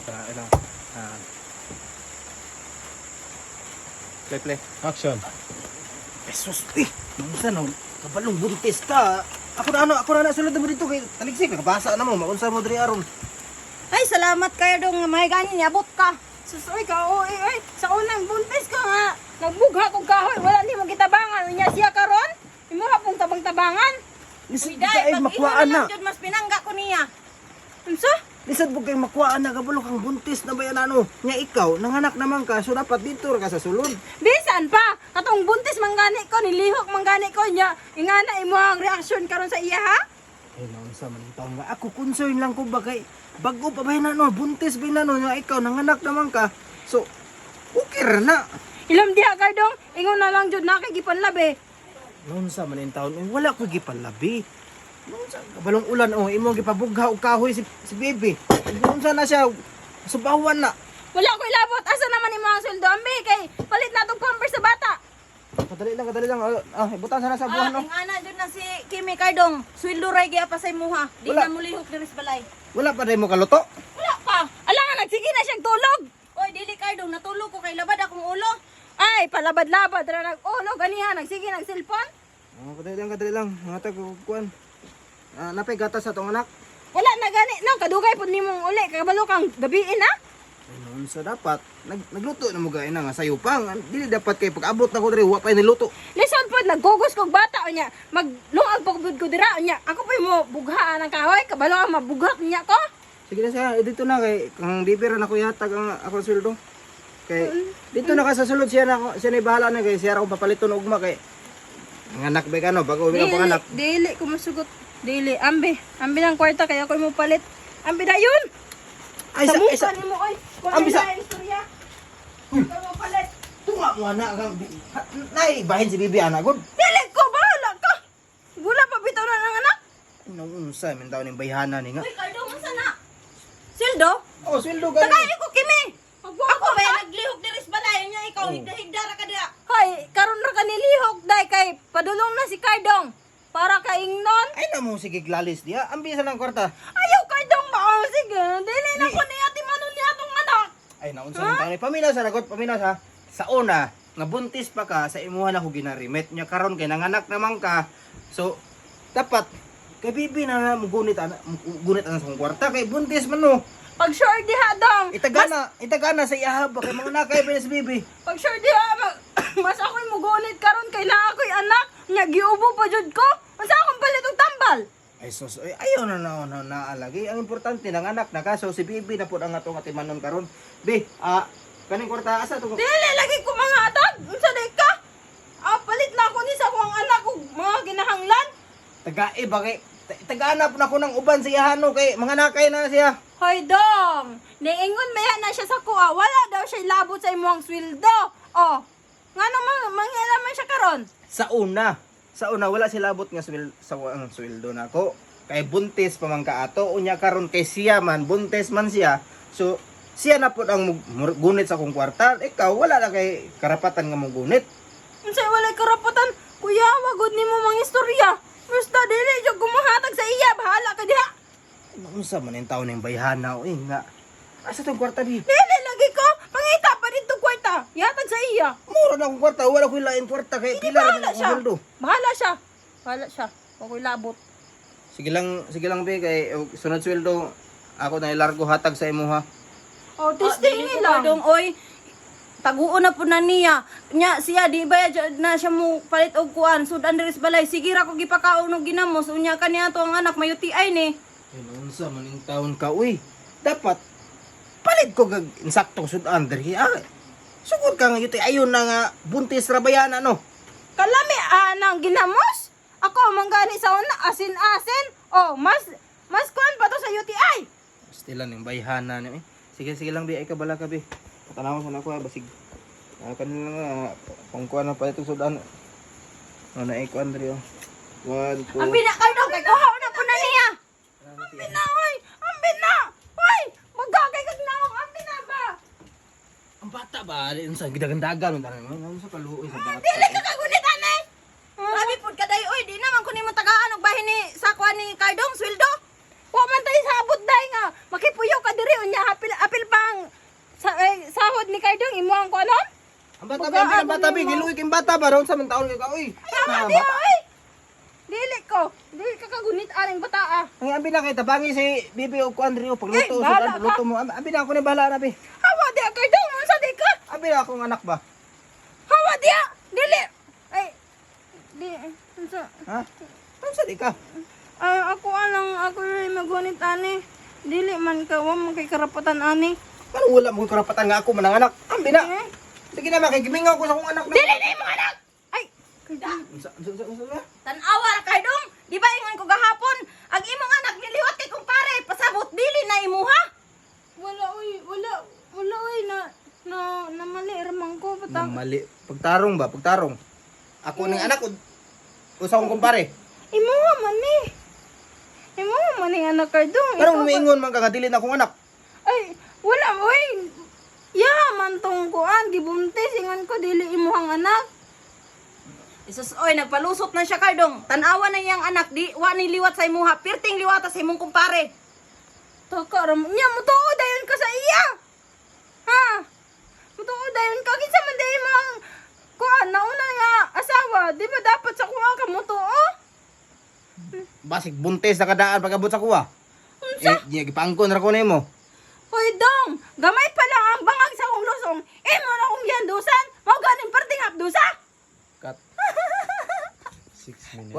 Tara, ito. Ah. Play, play. Action. Jesus, eh, unsa no? Kabalong buntis ka. Ako na ano, ako na sulod mo dito kay taligsik nakabasa na mo, maunsa mo diri aron. Ay, salamat kayo dong may gani niabot ka. Sus, oy ka, oy, oy, sa unang buntis ko nga, nagbugha kong kahoy, wala ni mo gitabangan, unya siya karon, imuha pong tabang-tabangan. Lisod Uy, kay day, pag makuhaan imo na. lang jud mas pinangga ko niya. Unsa? Lisod mo kay makuhaan na kabalo kang buntis na bayan ano. Nya ikaw, nanganak naman ka, so dapat dito ra ka sa sulod. Bisan pa, katong buntis manggani ko, nilihok manggani ko niya, ingana imo ang reaksyon karon sa iya ha? Ay, naunsa man ang taon nga. Ako concern lang ko ba kay bago pa ba na no, buntis ba na no, nya ikaw nanganak naman ka. So okay ra na. Ilam diha kay dong, ingon na lang jud na kay gipanlabi. Naunsa man ang taon, eh, wala ko gipalabi. Naunsa kabalong ulan oh, imo gipabugha og kahoy si baby. Naunsa na siya subawan na. Wala ko ilabot, asa naman imo ang sweldo ambi kay palit na tong pampers sa bata. Kadali lang, kadali lang. Ah, ibutan sana sa buwan no. Ang ana jud na si Kimi Cardong, sweldo ray gyud pa sa imuha. Di Wala. na mulihok diri sa balay. Wala pa rin mo kaluto. Wala pa. Ala nga nagsige na siyang tulog. Oy, dili Cardong, natulog ko kay labad akong ulo. Ay, palabad-labad ra nag-ulo ganiha nagsige nag cellphone. Ah, kadali lang, kadali lang. Mga tag kuan. Ah, napay gatas sa tong anak. Wala na gani no kadugay pud nimong uli kabalo kang gabiin na. Ay, naunsa dapat nagluto na mo gay na nga sayo pa. Dili dapat kay pag abot na ko diri wa pa niluto. Lisod pud nagkugos kog bata unya maglungag pa pud ko dira unya ako pa mo bughaan ang kahoy kabalo ang mabughak niya ko. Sige na siya, eh, dito na kay kang bibira na ko ihatag ang akong sweldo. Kay dito na ka sa sulod siya na ako, siya na bahala na kay siya ra akong papaliton ugma kay ang anak ba kano bago umi ang anak. Dili ko masugot. Dili ambi, ambi ng kwarta kay ako mo palit. Ambi dayon. Ay Sa sa muka ay, sa nimo oy. Kung Ambi sa istorya. Ako mo palit. tunga mo anak kang nay bahin si bibi anak gud. Dili ko bahala ka. Gula pa bitaw na ng anak. Naunsa man taon ning bayhana ni nga. Uy, Cardong, unsa na? Sweldo? Oh, sweldo gani. Tagay ko Kimi. Ako ba naglihok diri sa balay nya ikaw Oh. higda-higda ra ka diha. Hoy, karon ra ka nilihok day kay padulong na si Cardong para kaingnon. Ay na mo sige glalis diha. Ang bisa ng kwarta. Ayaw Cardong ba? Oh, sige, dili na ko niya ti manon niya atong anak. Ay naunsa man taon ni paminaw sa ragot, paminaw sa sa una nga buntis pa ka sa imuha na ko ginarimit nya karon kay nanganak naman ka. So dapat kay bibi na mugunit ana mugunit ana sa akong kwarta kay buntis man no. Pag sure diha dong. Itagana, itagana sa iyaha ba kay mga nakay ba si bibi. Pag sure diha mas ako'y mugunit karon kay naa ako'y anak nya giubo pa jud ko. Unsa akong palit og tambal? Ay sus, ay, ayaw na na na naalagi. Ang importante nang anak na ka so si bibi na pud ang atong atimanon karon. Bi, ah kaning kwarta asa to? Dili lagi ko mga atag. Unsa day ka? Ah, palit na ako ni sa akong anak og mga ginahanglan. Tagae ba kay tagana po na ko ng uban sa iyahano kay mga nakay na siya. Hoy dong, niingon maya na siya sa kuha, wala daw siya labot sa imong sweldo. Oh, ngano manghilaman siya karon? Sa una wala sila abot nga sa ang sweldo nako. Kay buntis pa man kaato unya karon kay siya man buntis man siya. So siya na pud ang gunit sa akong kwarta. Ikaw wala na kay karapatan nga mugunit. Unsay walay karapatan? Kuya, wagod nimo mga istorya. Basta dili jud kumuhatag sa iya, bahala ka diha. Unsa man ang taon ng bayhana o nga. Asa tong kwarta bi? Dili lagi ko, pangita pa dito kwarta. Ihatag sa iya. Mura na akong kwarta, wala ko'y lain kwarta kay Hindi pila ra man bahala akong siya. sweldo. Bahala siya. Bahala siya. Ako'y labot. Sige lang bi kay og sunod sweldo ako na ilargo hatag sa imuha. Oh, testing dili ko, lang. Cardong, oy. Taguon na po na niya. Nya siya di ba na siya mo palit og kuan sudan diri sa balay. Sige ra ko gipakaon og ginamos unya kaniya to ang anak may UTI ni. Ay, unsa man ing taon ka uy. Dapat palit ko kag insaktong sudan diri ah. Sugod ka nga yuti ayon na nga buntis ra bayan ano. Kalami anang ginamos. Ako manggani sa una asin-asin. Oh, mas mas kuan pa to sa UTI. Stila ning bayhana ni. Eh. Sige sige lang bi ay kabala ka bi. Patanaw sa nako ah, basig. Ah, kanila nga pangkuan na palit og sudan. Ano na ikuan diri oh. One, two. Ang pina Cardong kay kuhaon na po na niya. Ambi na, oy! Ambi na! Oy! Magagay kag naong! Ambi na ba? Ang bata ba? Unsa gidagandagan man tanan. Ano sa kaluoy sa bata. Dili ka kagunit, anay! Sabi pud kaday oy di naman ko nimo tagaan og bahin ni sa kuan ni Cardong sweldo. Wa man tayo sa abot day nga. Makipuyo ka diri unya apil apil pa Sa eh, sahod ni Kardong imo ang kuanon? Ang bata ba, ang bata ba, giluwi kang bata ba, ron sa man taon ka, uy. Tama di oy. Dili ko. Dili ka kagunit aning bata ah. Ang abi na kay tabangi si Bibi og kuan Rio pagluto Eh, bahala sa luto mo. Abi na ako ni bahala na bi. Hawa di ah, Kardong unsa di ka? Abi na akong anak ba? Hawa di ah. Dili. Ay di unsa? Ha? Unsa di ka? Ay, ako alang ako rin magunit ani. Dili man ka wa man kay karapatan ani. Parang wala mo karapatan nga ako manang anak. Ambi na. Eh? Sige na makigimingaw ko sa akong anak na. Dili na imong anak. Ay, Kardong. Unsa unsa unsa unsa? Tan-awa ra kay dong. Di ba ingon ko gahapon, ang imong anak niliwat kay kumpare, pasabot dili na imuha. Wala oy, wala wala oy na na na mali ra man ko bata. Mali. Pagtarong ba? Pagtarong. Ako ning anak o sa akong kumpare. Imuha man ni. Imuha man ni anak Kardong. Parang Ikaw ba- umiingon man ka nga dili na akong anak. Ay, wala oy. Ya man tong kuan gibuntis ingon ko dili imuhang anak. Isus oy, nagpalusot na siya kardong. Tan-awa na iyang anak di wa ni liwat sa imuha, pirting liwata sa imong kumpare. Taka ra mo. Nya mutuo dayon ka sa iya. Ha? Mutuo dayon ka kinsa man day imong kuan nauna nga asawa, di ba dapat sa kuha ka mutuo? Basig buntis na kadaan pag-abot sa kuha. Unsa? Eh, di gipangkon ra ko nimo. Hoy dong, gamay pa lang ang bangag sa akong lusong. Imo na akong giandusan. Mao ganing perting hapdusa. Cut. 6 minutes.